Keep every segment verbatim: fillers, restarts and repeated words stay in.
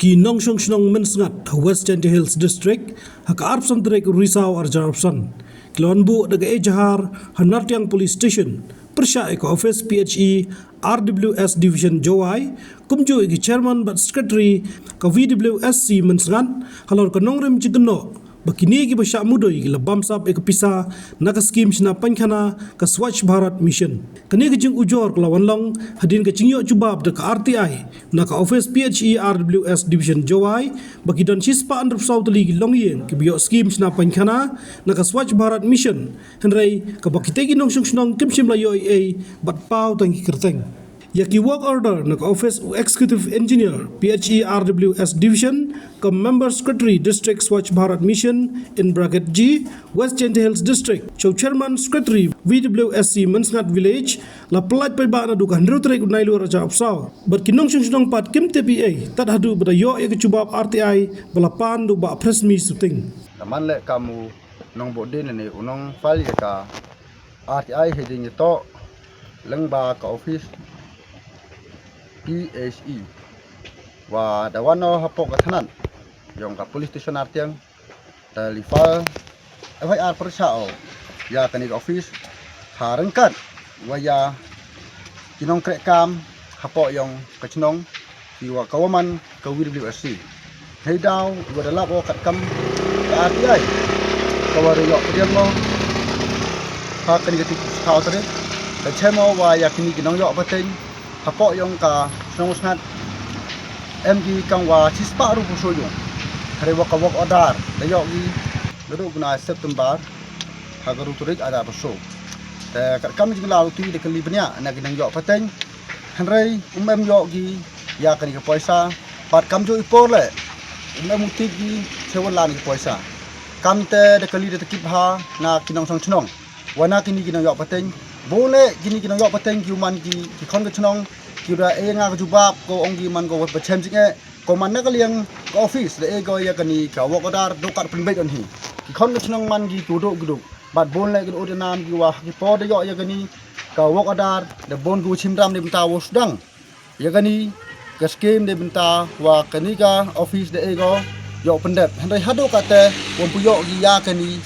Ki nongshong shnong Mynsngat ha West Jaintia Hills District ha ka arphew san tarik u Risaw arhajar arphew san ki la wan buh da ka ejahar ha Nartiang Police Station pyrshah ïa ka office P H E R W S Division Jowai, kumjuh ïa ki chairman bad secretary ka V W S C Mynsngat, halor ka nongrim jingkynnoh ba kine kiba shah mudui ki la bamsap ïa ka pisa na ka skim shna painkhana ka Swachh Bharat Mission. Kane ka jingujor ka la wan long hadien ka jingïoh jubab da ka R T I na ka office P H E R W S Division Jowai ba ki don shispah hynriewphew saw tylli ki longïing kiba ïoh skim shna painkhana na ka Swachh Bharat Mission, hynrei kaba kitei ki nongshong shnong kim shym la ïoh ei ei bad paw tang ki kyrteng. Ïa ki work order na ka office u Executive Engineer P H E R W S Division, ka Member Secretary District Swachh Bharat Mission in bracket G, West Jaintia Hills District, sha u Chairman Secretary V W S C Mynsngat Village, la pyllait paidbah naduh ka hynriew tarik u Nailur arhajar arphew saw. Bad ki nongshong shnong pat kim tip ei ei tad haduh ba da ïoh ïa ka jubab R T I ba la pan da u Bah Presmi Suting. Ka man leh kam u nongbud din ne u nongfile ïa ka R T I ha jingïatoh lyngba ka office P H E. Wa da wan noh hapoh ka thanat jong ka police station Nartiang, da la file F I R pyrshah ïa kane ka office ha ryngkat wa ïa ki nongkrehkam hapoh jong ka chnong, ki wa ka wa man ka V W S C. Hei daw wa da lap o katkam ka R T I ka wa da ïoh pdiang mo ha kane ka tik thaw tarik. Ka chem o wa ïa kine ki nongïoh pateng hapoh jong ka shnong Mynsngat em ki kam wa shispah hynriewphew saw jong. Hynrei wa ka work order da ïoh ki naduh u bnai September ha ka hynriew tarik arhajar arphew saw. Te katkam jinglaw tu da kali bniah na ki nongïoh pateng, hynrei um em ïoh ki ïa kane ka poisa. Bad kamjuh i por leh um em u tip ki sha wan lan ki poisa. Kamte da kali da takip ha na ki nongshong chnong wa na kine ki nongïoh pateng, bun leh kine ki nongïoh pateng ki u man ki, ki khon ka chnong, ki da ei nga ka jubab ko ong ki man ko wa ba chem jingeh, ko man na ka liang ka office da ei ko ïa kane ka work order da kat pynbeit on hi. Ki khon ka chnong man ki, ki u duk ki duk. Bad bun leh ki u duk nam ki wa ha ki por da ïoh ïa kane ka work order da bun ki u chim ram ne bynta wa sdang ïa kane ka skim ne bynta wa kane ka office da ei ko ïoh pyndep. Hynrei haduh katte wa ym pu ïoh ki ïa kane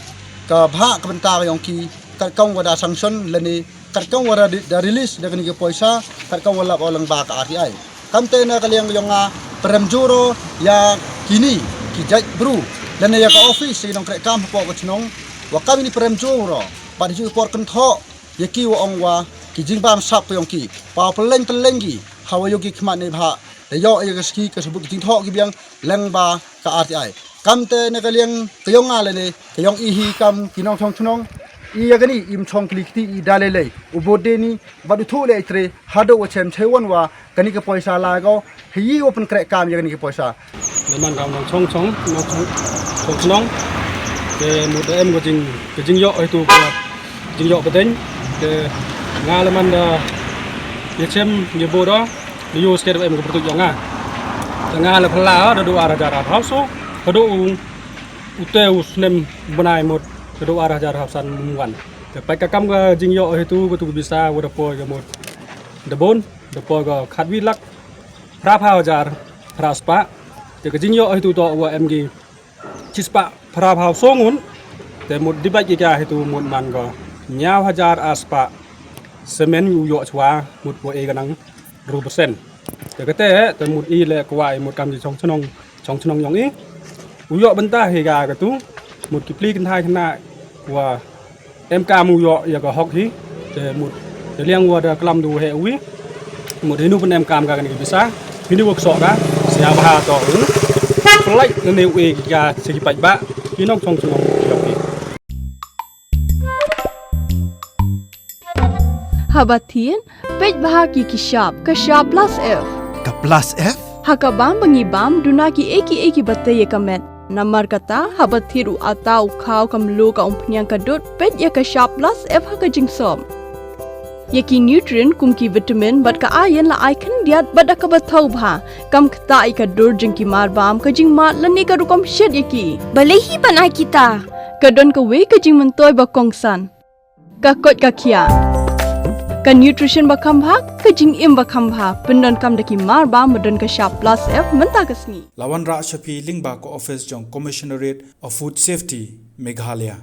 ka bhah ka bynta ka jong ki katkam wa da sanction lane katkam wa da, da release da kane ka poisa, katkam wa lap o lyngba ka R T I. Kamte na ka liang ka jong nga pyrem jur o ïa kine ki jait bru lane ïa ka office ki nongkrehkam hapoh ka chnong wa kam ini pyrem jur o. Bad ju i por kynthoh ïa ki wa ong wa ki jingbamsap ka jong ki, paw pylleng pylleng ki ha wa ïoh ki khmat ne bhah, da ïoh ïa ka ski ka sabut ki jingthoh ki biang lyngba ka R T I. Kamte na ka liang ka jong nga lane ka jong i hi kam ki nongshong chnong, i ïa kane im chong kli kti i da lei lei u bud deni bad u thuh leh i tre haduh wa chem chei wan wa kane ka poisa la ko hi i wa pynkrehkam ïa kane ka poisa. Da man ka nongshong chnong, nongshong chnong, te mut da em ka jing, ka jingïoh itu ka jingïoh pateng. Te nga la man da ïa chem ïa bud da ïoh sket em ka pyrtuit jong nga. Te nga la phylla da duh arhajar arphew saw haduh u, u te u snem bnai mut da duh arhajar arphew san mung wan. Te pat ka kam ka jingïoh itu ka tu ka bisa wa da poi ka mut da bun, da poi ka khatwi lak phraphew hajar phra spah. Te ka jingïoh itu to wa em ki shispah phraphew saw ngut. Te mut di bad ki ka itu mut man ka hynñiew hajar ar spah. Semen u ïoh chwa mut wa e ka nang hynriew percent. Te kate te mut i leh kwah i mut kam ki chong chnong, chong chnong jong i. U ïoh bynta hi ka ka tu mut ki pli kynthai khynnah wa em kam u ïoh ïa ka hok hi. Te mut te liang wa da klam du he wi mut hinu pyn em kam ka kane ka bisa, hinu wa ksoh ka sia bha to u. Pynlait ne u e ki ka se ki paidbah ki nongshong chnong jong ki. Haba thied, peit bha ki ki shap, ka shap plus F. Ka plus F? Ha ka bam ba ngi bam, duna ki ei ki ei kiba tei ïa ka met. Namar kata, haba thied u ata, u khaw, ka mluh, ka umphniang, ka dud, peit ïa ka shap plus F ha ka jingsop. Ïa ki nutrient kum ki vitamin bad ka iron la ai khyndiat bad da kaba thaw bha. Kam ktah ïa ka dur jong ki marbam, ka jingmad lane ka rukom shet ïa ki. Balei hi ban ai kita? Ka don kawei ka jingmyntoi ba kongsan. Ka koit ka khiah. Ka nutrition ba kham bha, ka jingim ba kham bha, pyndonkam da ki mar ba, ba don ka shap plus F mynta ka sngi. La wanrah sha phi lyngba ka office jong Commissionerate of Food Safety, Meghalaya.